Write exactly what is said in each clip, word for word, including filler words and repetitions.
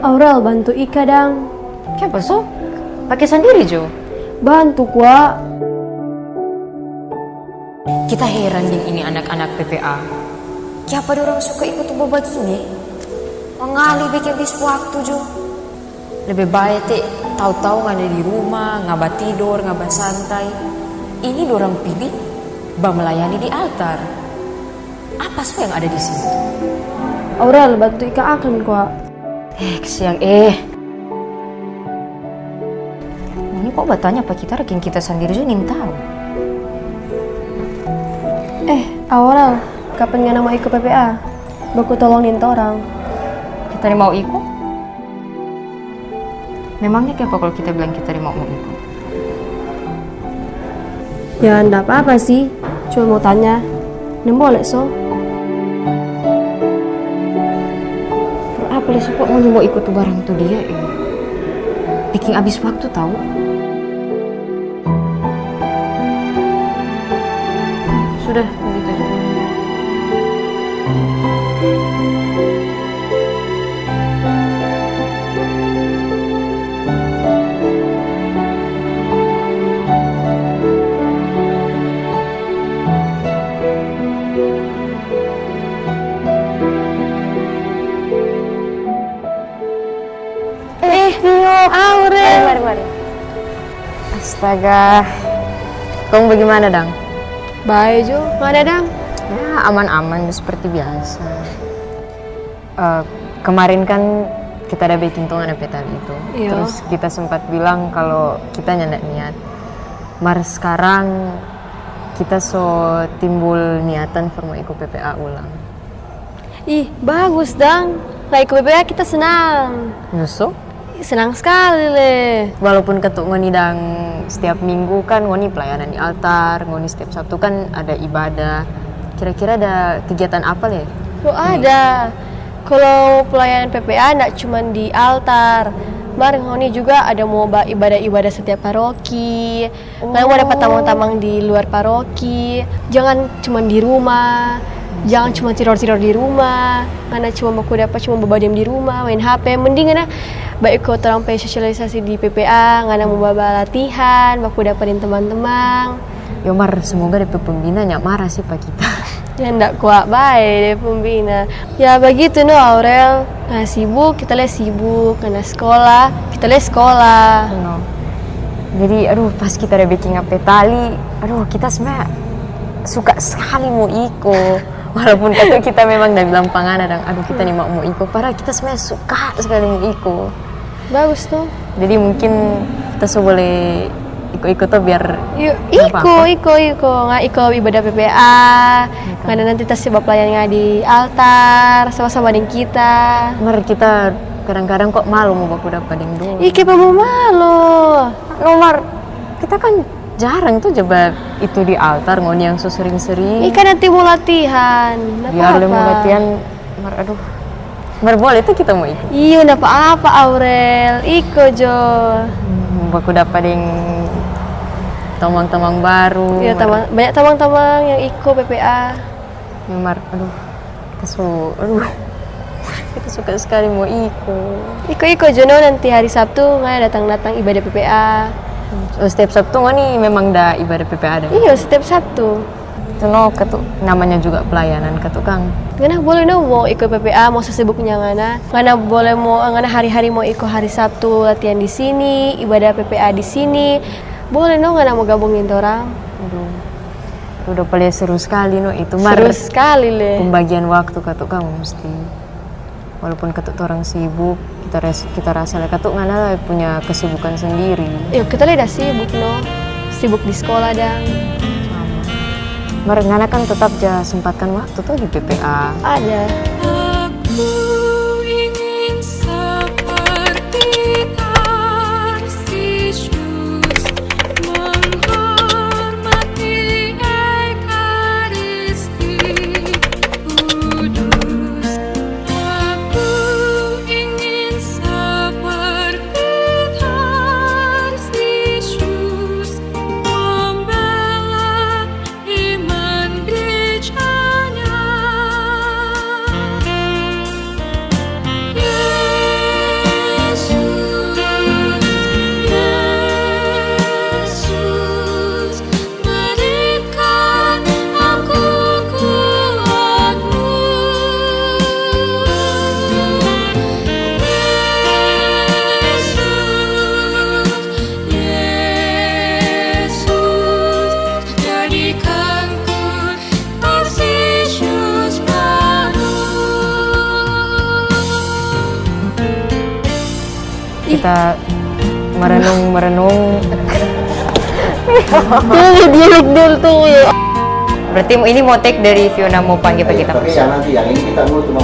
Aurel, bantu Ika dang. Kiapa so? Pake sandiri jo. Bantu kwa. Kita heran deng ini anak-anak P P A. Kiapa dorang suka iko tu babagini? Mangali biking abis waktu jo. Lebe bae te tau-tau ngana di rumah, ngana batidor, ngana basantai. Ini dorang pili bamelayani di altar. Apa so yang ada di situ? Aurel, bantu Ika akang kwa. Eh, kesiang, eh. Ini kok batanya pa kita, biking kita sandiri jo nintau. Eh, Aurel, kapan ngana mo iko P P A? Baku tolong deng torang. Kita ni mau iko? Memangnya kiapa kalau kita bilang kita ni mau, mau iko? Ya, nda apa-apa sih. Cuma mau tanya. Nda boleh, so? For apa le suka ngoni mo iko tu barang tu dia, eh? Biking abis waktu, tau. Sudah, begitu aja. Eh, Tio, Aurel. Mari, mari, mari. Astaga. Kong bagimana, dang? Bae jo, ngana, dang? Ya, aman-aman, seperti biasa. Eh, kemarin kan kita ada beking tu ngana pe tali itu. Iya. Terus kita sempat bilang kalau kita nyanda niat. Mar skarang kita so timbul niatan for mo iko P P A ulang. Ih, bagus dang. Lah iko P P A kita senang. Nyusu? Ih, senang skali le. Walaupun katu ngoni dang setiap minggu kan ngoni pelayanan di altar, ngoni setiap Sabtu kan ada ibadah. Kira-kira ada kegiatan apa le? Oh, ada. Kalau pelayanan P P A ndak cuman di altar, mar ngoni juga ada mo ba-, ibadah-ibadah setiap paroki. Ngana mo dapa tamang-tamang di luar paroki. Jangan cuman di rumah. Jangan cuma tidor-tidor di rumah. Ngana cuma baku dapa cuma babadiam di rumah, main H P. Mending ngana baiko torang pe sosialisasi di P P A, ngana mo ba-, balatihan, baku dapa deng teman-teman. Yo, mar semoga depe pembina nya marah sih pa kita. Ya, ndak kwa bae depe pembina. Ya, bagitu no, Aurel. Nah, sibuk, kita le sibuk. Ngana skola, kita le skola. No. Jadi, aduh, pas kita ada beking apa tali, aduh, kita sebenarnya suka sekali mo iko. Walaupun katu kita memang da bilang pa ngana dang, aduh, kita ni mau mo iko. Padahal kita sebenarnya suka sekali mo iko. Bagus to. Jadi mungkin kita so boleh iko-iko to biar. Yu, nggak iko, apa-apa. Iko, iko. Nga iko ibadah P P A. Betul. Ngana nanti ta se bapelayan nga di altar sama-sama deng kita. Mar kita kadang-kadang kok malu mo baku dapa deng dong. Ih, kiapa mo malu? No, mar kita kan jarang tuh coba itu di altar, ngoni yang so sering-sering. Ih, kan nanti mo latihan, nda apa-apa. Biar le mo latihan, mar, aduh. Mar boleh tuh kita mo iko. Iyo, nda apa-apa, Aurel. Iko jo. Hmm, baku dapa deng tamang-tamang baru. Iya, mar tamang, banyak tamang-tamang yang iko P P A. Ya, mar, aduh. Kita su-, aduh. Kita suka sekali mo iko. Iko-iko jo no, nanti hari Sabtu ngana datang-datang ibadah P P A. Oh, setiap Sabtu ngoni memang da ibadah P P A dang? Iyo, setiap Sabtu. Itu no, katu, namanya juga pelayanan, katu, kang. Ngana boleh no mo iko P P A, mo sesibuknya ngana. Ngana boleh mo, ngana hari-hari mo iko hari Sabtu latihan di sini, ibadah P P A di sini. Boleh no ngana mo gabung deng torang. Aduh. Udah paling seru sekali no itu, mar. Seru sekali le. Pembagian waktu katu, kang, mesti. Walaupun katu torang sibuk, kita ras-, kita rasa le katu ngana punya kesibukan sendiri. Yo, kita le da sibuk no. Sibuk di skola dang. Mar, ngana kan tetap ja sempatkan waktu to di P P A. Ada. Aku ingin seperti Tarsius menghormati Ekaristi Kudus. Aku ingin seperti Tarsius membela iman gerejanya. Kita merenung-merenung. Tuh, dia like dia tuh ya. Berarti ini mau take dari Fiona mau panggil kita. Tapi yang nanti, yang ini kita mau cuma.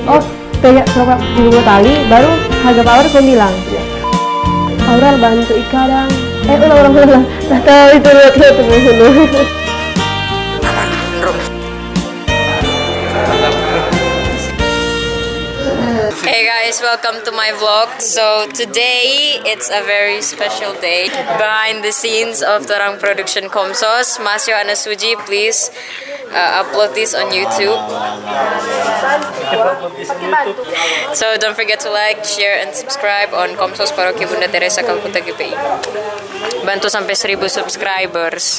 Oh, kayak coba dulu tali, baru harga power kau bilang. Iya. Aural bantu ikadang. Eh, ulang, ulang, ulang. Nah, tahu itu lihat, lihat, lihat, lihat. Hey guys, welcome to my vlog. So today it's a very special day. Behind the scenes of Torang Production Komsos, Mas Yohanes Suji, please uh, upload this on YouTube. So don't forget to like, share, and subscribe on Komsos Paroki Bunda Teresa Kalkuta G P I. Bantu sampai seribu subscribers.